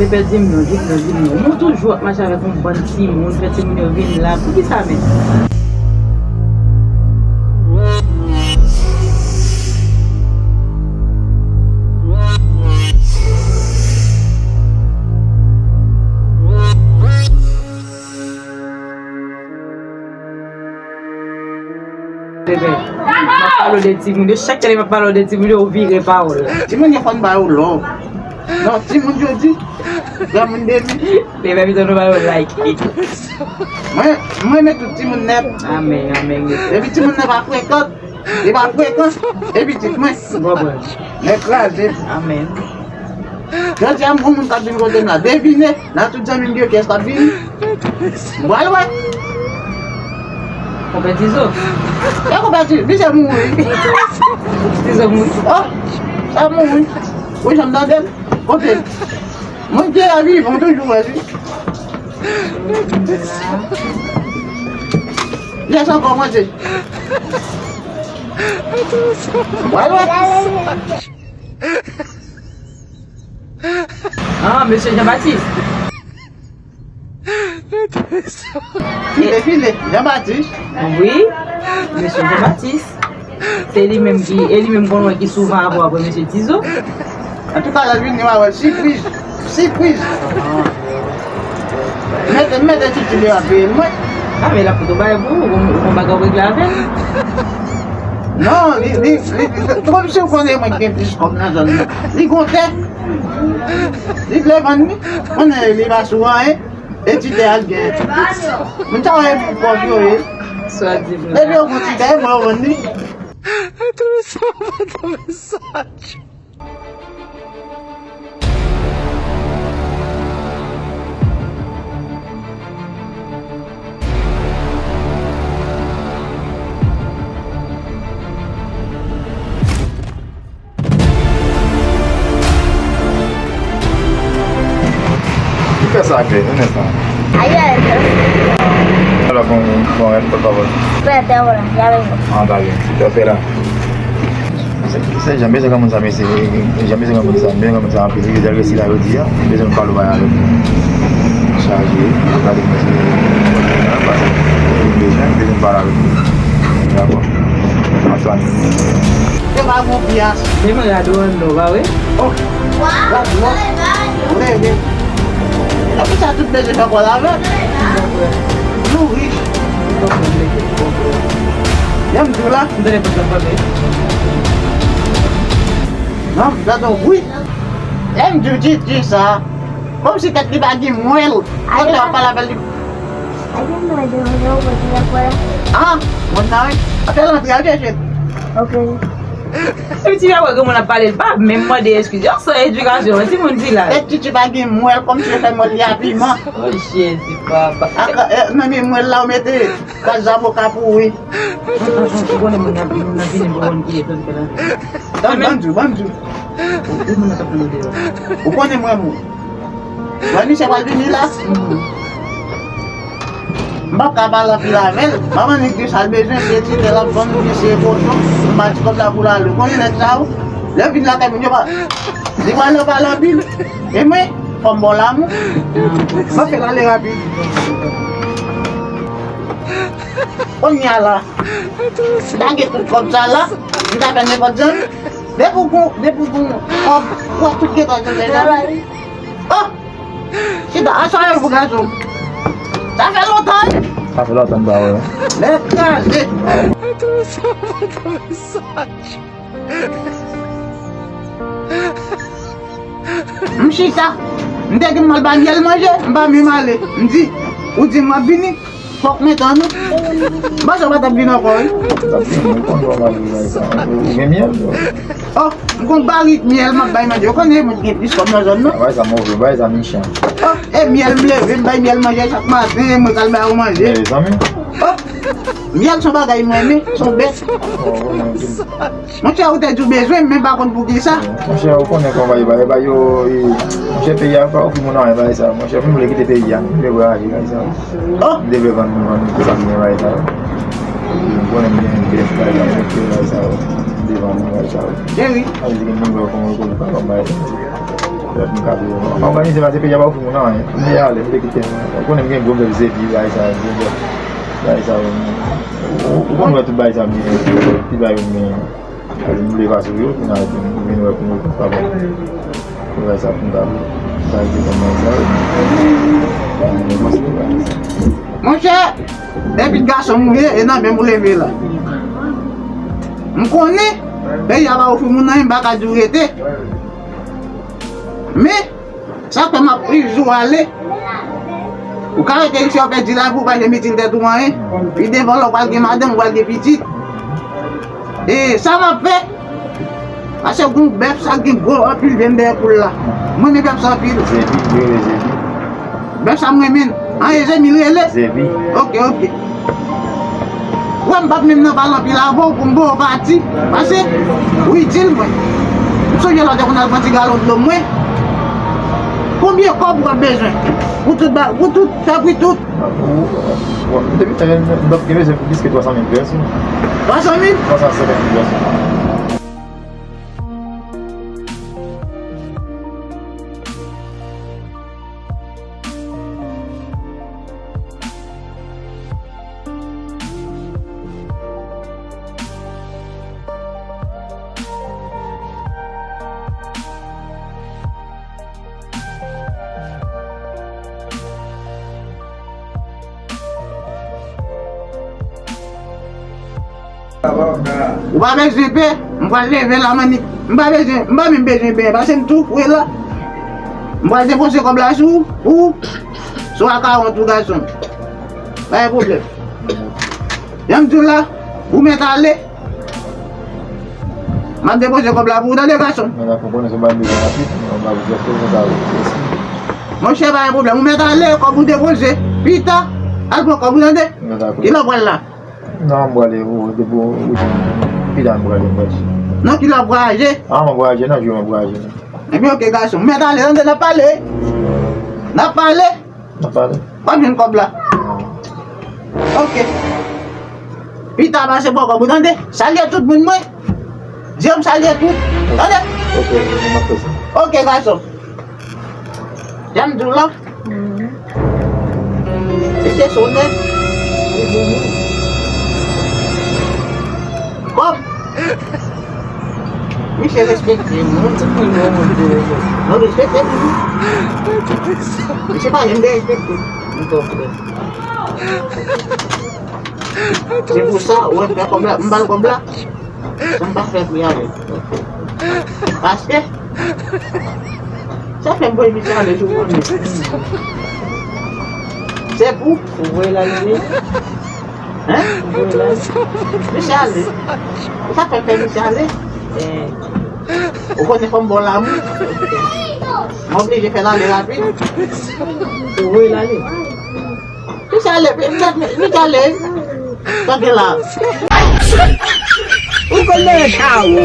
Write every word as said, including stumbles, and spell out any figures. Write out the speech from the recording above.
Pè, di m non, di m non, di m non. Mwen toujou ap mache avèk yon bann timoun, fè timoun yo vin la. Poukisa menm? Bebe, m ap pale w de timoun yo. Chak lè m ap pale w de timoun yo, ou vire pawòl la. Timoun yo fò n ba yo love. Non, timoun yo di, granmoun de mi. Bebe, pito nou ba yo like. Mwen, mwen renmen tout timoun nèt. Amèn, amèn. Epi timoun nan pa frekan. Li pa frekan. Epi tit mwen. M konprann. Nèg kraze. Amèn. Jodi a, m gon moun k ap vin kote m la. Devine, nan tout zanmi m yo, kiyès k ap vini? M pral wè. Konpè Tizo. E konpè Tizo, misye mouri. Tizo mouri. Oh, sa mouri. Ou janm tande l? Kote l? Moun ki la vivan toujou wè li. Lè sa kòmanse. Wè, wè. Ah, mesye Jean Baptiste. File, file, Jean Baptiste. Wi, mesye Jean Baptiste. Se li menm ki, e li menm konnen ki souvan avè w apre mesye Tizo. Antouka, lè l vini, w a wè sipriz, sipriz. Mete, mete Titi devan peye l mwen. Ah, men l ap fout ou bagay pou ou, ou gon, ou gon bagay w regle avè l. Non, li, li, li, li, kòmsi w konnen mwen ki gen plis kòb nan zòn nan. Li gon tè. Li vle vann li. Konnen li pa sou anyen. E ti tè a l gen. Moun sa yo e pou kòb yo ye. Swa di vre. Depi yo gon ti tè, mwen yo vann li. Enteresan, enteresan. Ki fè sa klè, yon enstan. Ayo, ayo. Alò, bon, bon, rèd, pa pawòl. Frè, te wè la, y avè mwen. An, ta byen. Ki fè la? Se, se jan bezwen granmoun sa, mesye. Jan bezwen granmoun sa, bezwen granmoun sa anpil. Li resi la jodi a. Bezwen pale bay avèk nou. Chaje, pale mesye. Bezwen, bezwen pale avèk nou. Dakò. Antoine. Se pa bon piyas. Men mwen rado an nou, pa vre? Oh. Rado. Leve. Apre sa, tout bezwen fè kòl avèk. Nou rich. Jan m di w la. M tande pòt la frape. Non, gade yon bri. Lè m di w di, di sa. Kòmsi tèt li pa gen mwèl. Kote w ap pale avè l li. Ah, moun nan, wi. Apèl antre, al chèche l. Ok. Epi ti a wè granmoun ap pale, l pa menm mande eskiz. Yon san edikasyon, yon timoun vilaj. Tèt Titi pa gen mwèl, kòmsi yo fè mwèl li a piman. Oh, Jezi, papa. Ak, eh, nan men mwèl la, ou mete kras zaboka pouri. Ou konnen moun nan, moun nan vini pou konn ki e tande la. Ban, ban di w, ban di w. Ou, ou moun nan k ap pran nou deyò. Ou konnen mwen, moun. Wè misye pral vini la. M p ap ka pale anpil avè l. M ap annik di sa l bezwen, se ti tè l ap vann oubyen se kochon. M ba ti kòb la pou l ale. Ou konnen nèg sa yo, lè yo vin lakay moun yo pa, li pral nan pale anpil. E mwen, fò m ba w lanmou. M ap fè l ale rapid. Kounye a la, lage tout kòb sa la, m ta fè nenpòt jan. Depi w gon, depi w gon kòb, w ap tout gentan jwenn lè la. Oh! Chita, aswè yo pou gason. Sa fè lontan, wi. Sa fè lontan m pa wè. Lè kraze. M chita. M te di m al ba Myèl manje, m pa menm ale. M di, ou di m ap vini. Fòk mwen tann ou. M panse w pa t ap vin ankò, wi. Ou gen myèl, bro? Oh, m gon barik myèl m ap bay manje. Ou konnen mwen gen plis kòb nan zòn nan. Bagay sa move, bagay sa mechan. Oh, e myèl m leve, m bay myèl manje chak maten, mwen k al bay ou manje. Mezanmi. Oh, myèl se yon bagay mwen renmen, se yon bèt. Oh, mwen gen Monchè, ou te di w bezwen m, men m pa konn poukisa. Monchè, ou konnen kòman bagay, bagay yo, e, monchè, peyi a pa ofri moun anyen bagay sa. Monchè, m vle kite peyi a, m vle vwayaje bagay sa. Oh! M te vle vann, vann tout sa m gen bagay sa. M konnen m gen, m gen bagay sa, m te vann bagay sa. Cheri. Sa vle di gen moun wè kòman ou konnen pa konn bagay sa. Lòt moun ka di, òganize pase peyi a pa ofri moun anyen. M te ale, m te kite. Ou konnen m gen gwo bèf Zebi, bagay sa, gwo bèf, bagay sa, ou, ou, ou konn wè tout bagay sa, m gen, tout bagay yo m gen. Kòm m vle pase yo, kounye a m vin wè pou mwen, papa. Pou bagay sa, pou m ta, ta di kòman sa, m panse bagay sa. Monchè, depi gason m ye, e nan men m ou leve la. M konnen, peyi a pa ofri moun anyen, m pa ka di w rete. Men, sa k fè m ap toujou ale. Ou ka rete isit, w ap pèdi lavi w, ou pa janm itil tèt ou anyen. Pi devan, lè w pral gen madanm, ou pral gen pitit. E sa m ap fè, pase gon bèf sa gen gwo anpil venn dèyè poul la. Mwen, men bèf sa anpil. Zebi, yo rele Zebi. Bèf sa m renmen. An, e Zebi l rele? Zebi. Ok, ok. Wè, m p ap menm nan pale anpil avè w pou m ba w pati. Pase, ou itil mwen. M sonje lè w te konn al pran ti galon dlo mwen. Konbyen kòb ou ap bezwen? Pou tout ba, pou tout, fè pri tout. Bon, m te, m, m t ap gen bezwen pou plis ke twa san mil peso. Twa san mil? Twa san senkant mil peso. Ou pa bezwen pè, m pral leve la, mannik. M pa bezwen, m pa menm bezwen pè, pase m tou fre la. M pral depoze kòb la sou ou, sou akawont ou, gason. Pa gen pwoblèm. Jan m di w la, ou mèt ale. M ap depoze kòb la pou ou, tande, gason. Men la, pou konnen se yon bagay bezwen rapid, yon bagay pou fè, pou sa, pou sa. Monchè, pa gen pwoblèm. Ou mèt ale, kòb ou depoze. Pita, al pran kòb ou, tande. Kilè w pral la? Non, m prale, ou, depi ou, ou, pita, m prale, m prale. Non, kilè w ap vwayaje? Ah, m ap vwayaje, nan jou, m ap vwayaje, non. Ebyen, ok, gason. M mèt ale, tande, n ap pale. N ap pale. N ap pale. W ap jwenn kòb la. Ok. Pita pase bò kòb ou, tande? Salye tout moun mwen. Di yo m salye tout. Tande? Ok, m ap fè sa. Ok, gason. Jan m di w la. Mesye sonnen. Kòm. Misye respekte moun. Non, respekte moun. Misye pa janm derespekte. Se pou sa, ou wè m fè kòb la, m ba l kòb la. Sa m pa fè pou y ale. Paske, sa fè m voye misye ale sou moun. Se pou. Ou voye l ale, wi. Hein? Ou voye l ale. Misye ale. Ou sa fè m fè misye ale? Eh. Ou konnen fò m ba w lanmou. M oblije fè l ale rapid. Ou voye l ale. Misye ale, misye ale. Tanke la. Ou konnen sa, wi.